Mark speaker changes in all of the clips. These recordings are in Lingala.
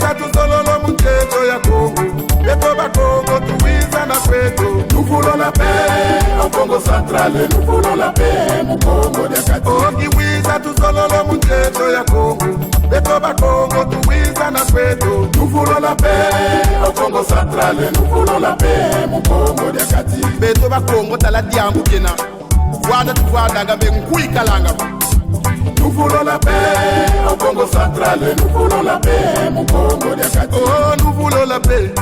Speaker 1: Okiwiza tuzololo muchezo ya Kongo, beto bakongo tuwiza na kwetu.
Speaker 2: Nous voulons la paix au Congo central, nous voulons la paix mu Congo dia kati.
Speaker 1: Okiwiza tuzololo muchezo ya Kongo, beto bakongo tuwiza na kwetu.
Speaker 2: Nous voulons la paix au Congo central, nous voulons la paix mu Congo dia kati.
Speaker 1: Beto bakongo tala diambu kena, vwanda tuvwandanga mbe nkuikalanga.
Speaker 2: Nous voulons la paix au Congo central, nous voulons la paix mu Congo dia kati.
Speaker 1: Oh, nous voulons la paix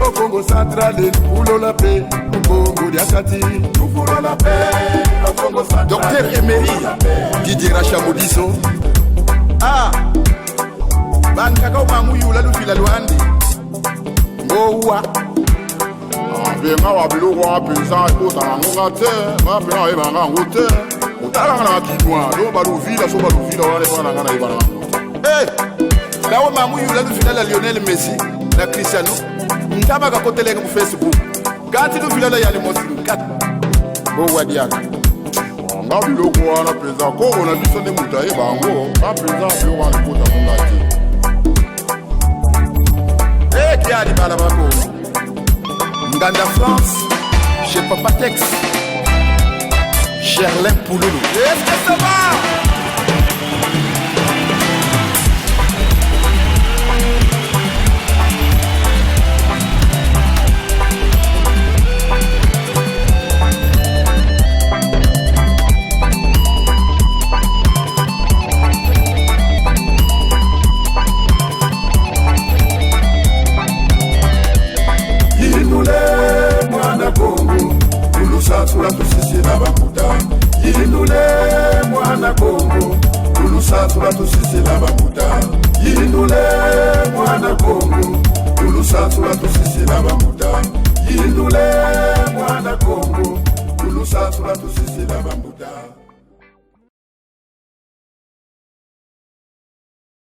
Speaker 1: au Congo central, nous voulons la paix au Congo dia kati.
Speaker 2: Nous voulons la paix au Congo central.
Speaker 1: Docteur Emery Didier Rachamodiso. Ah, bankaka umamuyula lufila lwandi ngowa.
Speaker 3: Mpe nga wa biloko wana mpenza ekota nango nga te, nga mpe nayeba nga yango te. Otalanga na bakinois do baluvila, so baluvila wana epa na nga nayeba na yango te.
Speaker 1: Hey, ngawe mamuyula lufila la Lionel Messi na Cristiano ntabaka koteleka mu Facebook kanti lufila la yali mosi kat bowa diaka.
Speaker 3: Nga biloko wana mpenza koko na biso nde moto ayeba yango, nga mpenza biloko wana ekota ngo nga te.
Speaker 1: Hey, kiali bala bako Nganda France chez Papa Tex Gerlin Pouloulou. Est-ce que ça va?